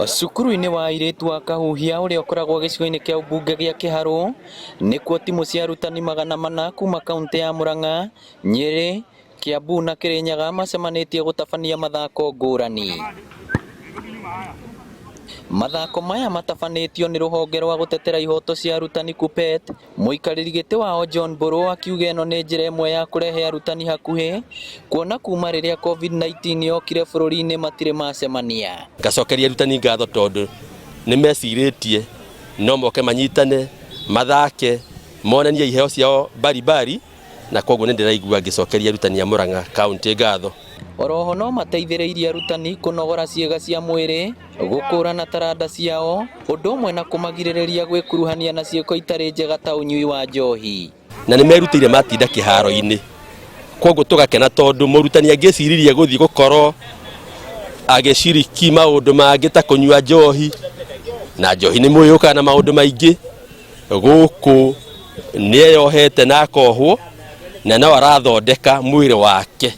Cukuru-inĩ wa airĩtu wa Kahuhia ũrĩa ũkoragwo gĩcigo-inĩ kĩa ũmbunge gĩa Kĩharũ, nĩkuo timũ cia arutani 400 kuma kauntĩ ya Murang'a, Nyĩrĩ, Kiambu na Kirinyaga macemanĩtie gũtabania mathako ngũrani. Mathako maya matabanĩtio nĩ rũhonge rwa gũtetera ihoto cia arutani KUPPET, mũikarĩri gĩtĩ wao John Mburu akiuga ĩno nĩ njĩra ĩmwe ya kũrehe arutani hakuhĩ, kuona kuma rĩrĩa COVID-19 yokire bũrũri-inĩ matirĩ macemania. Ngacokeria arutani ngatho tondũ nĩ mecirĩtie no moke manyitane mathake monanie iheo ciao mbarimbari, na koguo nĩ ndĩraigua ngĩcokeria arutani a Murang'a kaunti ngatho. Oroho no mateithĩrĩirie arutani kũnogora ciĩga cia mwĩrĩ, gũkũrana taranda ciao, ũndũ ũmwe na kũmagirĩrĩria gwĩkuruhania na ciĩko itarĩ njega ta ũnyui wa njohi. Na nĩ merutĩire matinda kĩharo-inĩ, koguo tũgakena tondũ mũrutani angĩciririe gũthiĩ gũkorwo agĩciriki maũndũ mangĩ ta kũnyua njohi, na njohi nĩ mũĩ yũkaga na maũndũ maingĩ, gũkũ nĩ eyohete na akohwo na no arathondeka mwĩrĩ wake.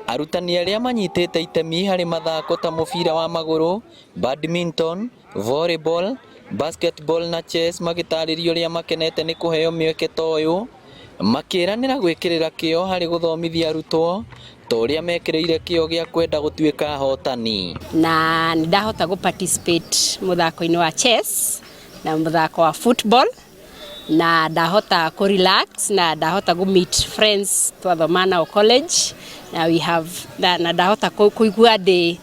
Arutani arĩa manyitĩte itemi harĩ mathako ta mũbira wa magũrũ, badminton, volleyball, basketball na chess magĩtarĩria ũrĩa makenete nĩ kũheo mĩeke ta ũyũ, makĩranĩra gwĩkĩrĩra kĩo harĩ gũthomithia arutwo ta ũrĩa mekĩrĩire kĩo gĩa kwenda gũtuĩka ahotani. Na nĩ ndahota gũ participate mũthako-inĩ wa chess na mũthako wa football, na ndahota kũ relax, na ndahota gũ meet friends twathoma nao college, na we have na ndahota kũigua ndĩ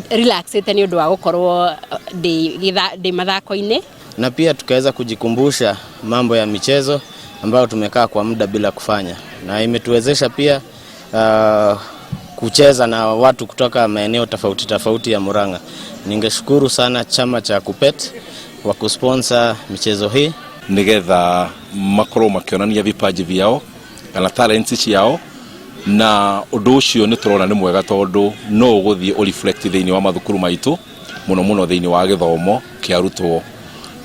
relaxĩte nĩ ũndũ wa gũkorwo ndĩ mathako-inĩ. Na pia tukaweza kujikumbusha mambo ya michezo ambayo tumekaa kwa muda bila kufanya, na imetuwezesha pia kucheza na watu kutoka maeneo tofauti tofauti ya Murang'a. Ningeshukuru sana chama cha KUPPET kwa kusponsor michezo hii. Nigetha makorwo makĩonania vipaji vyao kana talents ciao, na ũndũ ũcio nĩ tũrona nĩ mwega tondũ no ũgũthiĩ ũreflect thĩinĩ wa mathukuru maitũ, mũno mũno thĩinĩ wa gĩthomo kĩa arutwo,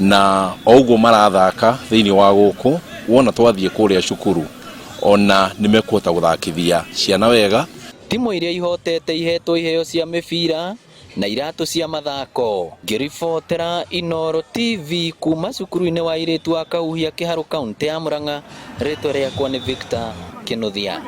na o ũguo marathaka thĩinĩ wa gũkũ, wona twathiĩ kũrĩa cukuru ona nĩ mekũhota gũthakithia ciana wega. Timũ iria ihotete ihetwo iheo cia mĩbira na iratũ cia mathako. Ngĩribotera Inooro TV kuma cukuru-inĩ wa airĩtu wa Kahuhia, Kĩharũ, kaũntĩ ya Murang'a, rĩtwa rĩakwa nĩ Victor Kinuthia.